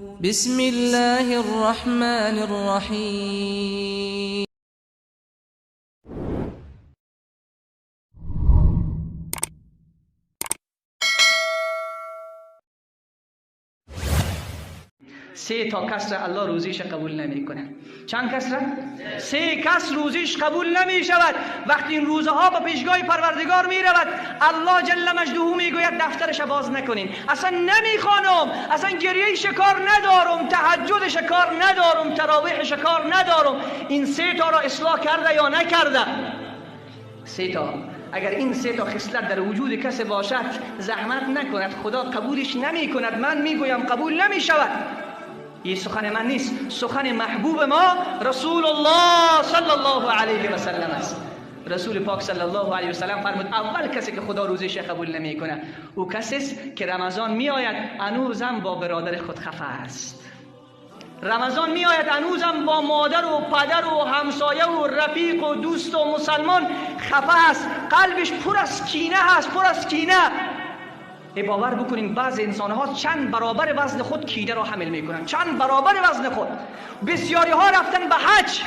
بسم الله الرحمن الرحیم. سه تا کس را الله روزیش قبول نمیکنه. چند کس را؟ سه کس روزیش قبول نمی شود. وقتی این روزه ها به پیشگاه پروردگار می رود، الله جل مجده می گوید دفترش باز نکنین، اصلا نمیخوانم، اصلا گریه شکار ندارم، تهجد شکار ندارم، تراویح شکار ندارم. این سه تا را اصلاح کرده یا نکرده؟ سه تا. اگر این سه تا خصلت در وجود کسی باشد، زحمت نکند، خدا قبولش نمی کند. من میگویم قبول نمی شود. این سخن من نیست، سخن محبوب ما رسول الله صلی الله علیه و سلم است. رسول پاک صلی الله علیه و سلم فرمود اول کسی که خدا روزش قبول نمیکنه او کسی است که رمضان میآید هنوزم با برادر خود خفه است. رمضان میآید هنوزم با مادر و پدر و همسایه و رفیق و دوست و مسلمان خفه است، قلبش پر از کینه است، پر از کینه. باور بکنین بعض انسان ها چند برابر وزن خود کینه را حمل میکنن، چند برابر وزن خود. بسیاری ها رفتن به حج،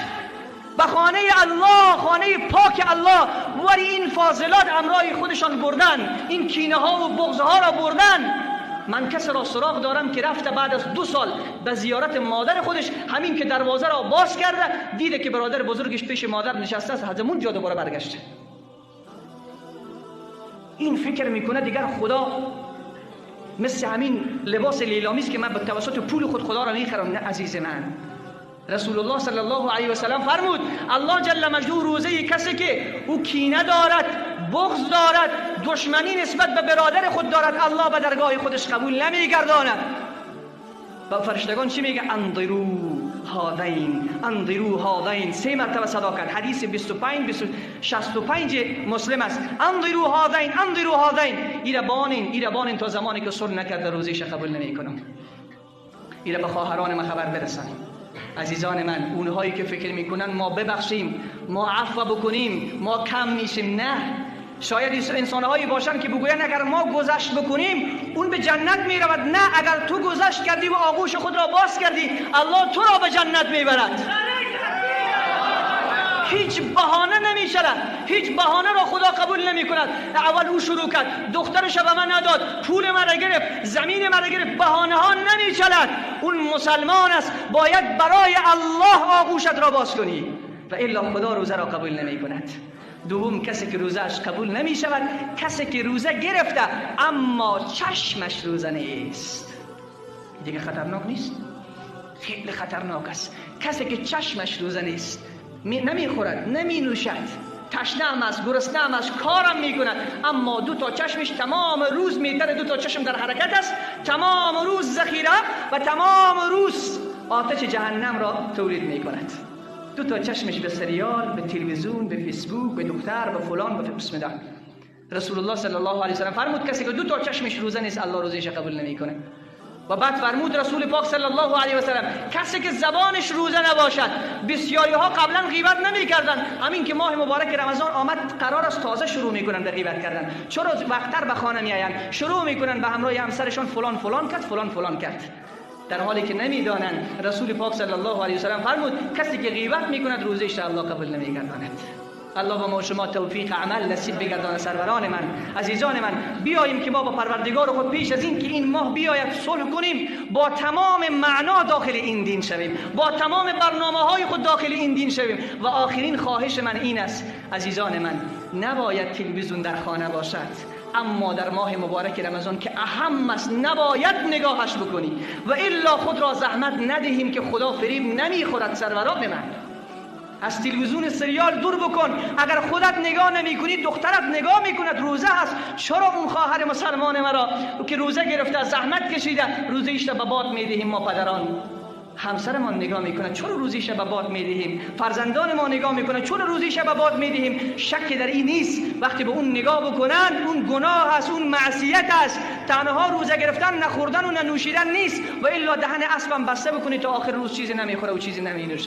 به خانه الله، خانه پاک الله، ولی این فاضلات امرای خودشان بردن، این کینه ها و بغض ها را بردن. من کس را سراغ دارم که رفته بعد از 2 سال به زیارت مادر خودش، همین که دروازه را باز کرده دیده که برادر بزرگش پیش مادر نشسته است، از اون جا دوباره برگشته. این فکر میکنه دیگر خدا مثل همین لباس لیلامی است که من به توسط پول خود خدا را میخرم. نه عزیز من، رسول الله صلی الله علیه و سلم فرمود الله جل مجده روزه کسی که او کینه دارد، بغض دارد، دشمنی نسبت به برادر خود دارد، الله به درگاه خودش قبول نمیگرداند. و فرشتگان چی میگه؟ انظروا هذین، انظروا هذین. 3 مرتبه صدا کرد. حدیث 25 65 مسلم است. انظروا هذین، انظروا هذین. ایره بانین، ایره بانین تا زمانی که صلح نکرده روزیش قبول نمیکنم. ایره به خواهران من خبر برسانیم. عزیزان من، اونهایی که فکر میکنن ما ببخشیم، ما عفو بکنیم، ما کم میشیم، نه. شاید انسانهایی باشن که بگوین اگر ما گذشت بکنیم اون به جنت میرود. نه، اگر تو گذشت کردی و آغوش خود را باز کردی، الله تو را به جنت میبرد. هیچ بهانه نمیشود، هیچ بهانه را خدا قبول نمی کند. اول او شروع کرد، دخترش به من نداد، پول من را گرفت، زمین من را گرفت. بهانه ها نمیشود. اون مسلمان است، باید برای الله آغوشت را باز کنی و الا خدا روزه را قبول نمی کند. دوم کسی که روزه‌اش قبول نمی شود، کسی که روزه گرفته اما چشمش روزه نیست. دیگه خطرناک نیست؟ خیلی خطرناک است. کسی که چشمش روزه نیست، نمیخورد، نمی نوشد، تشنه هم است، گرسنه هم است، کارم میکند، اما 2 تا چشمش تمام روز میتره، 2 تا چشم در حرکت است، تمام روز ذخیره و تمام روز آتش جهنم را تولید میکند. 2 تا چشمش به سریال، به تلویزیون، به فیسبوک، به دختر، به فلان، به بسم الله. رسول الله صلی الله علیه و سلم فرمود کسی که 2 تا چشمش روزه نیست، الله روزیش قبول نمیکنه. و بعد فرمود رسول پاک صلی الله علیه و سلم کسی که زبانش روزه نباشد. بسیاری ها قبلا غیبت نمیکردن، همین که ماه مبارک رمضان آمد قرار است تازه شروع میکنن به غیبت کردن. چرا وقت‌تر به خانه میآیند، شروع میکنن به همراه همسرشان فلان فلان کرد، فلان فلان کرد، در حالی که نمیدانند. رسول پاک صلی الله علیه و سلم فرمود کسی که غیبت میکند روزش الله قبول نمیگرداند. الله به ما شما توفیق عمل نصیب بگرداند. سروران من، عزیزان من، بیاییم که ما با پروردگار خود پیش از این که این ماه بیاید صلح کنیم، با تمام معنا داخل این دین شویم، با تمام برنامه های خود داخل این دین شویم. و آخرین خواهش من این است عزیزان من، نباید تلویزیون در خانه باشد، اما در ماه مبارک رمضان که اهم است نباید نگاهش بکنی و الا خود را زحمت ندهیم که خدا فریب نمیخورد. سروران من، از تلویزیون سریال دور بکن. اگر خودت نگاه نمی کنی، دخترت نگاه میکند. روزه هست، چرا اون خواهر مسلمان مرا که روزه گرفته، زحمت کشیده، روزه ایش را به باد میدهیم؟ ما پدران، همسرمان نگاه میکنه، چرا روزی شب باد میدهیم؟ فرزندان ما نگاه میکنه، چرا روزی شب باد میدهیم؟ شک در این نیست وقتی به اون نگاه بکنن، اون گناه است، اون معصیت است. تنها روزه گرفتن نخوردن و ننوشیدن نیست و الا دهن اسبم بسته بکنی تا آخر روز چیزی نمیخوره و چیزی نمینوشه.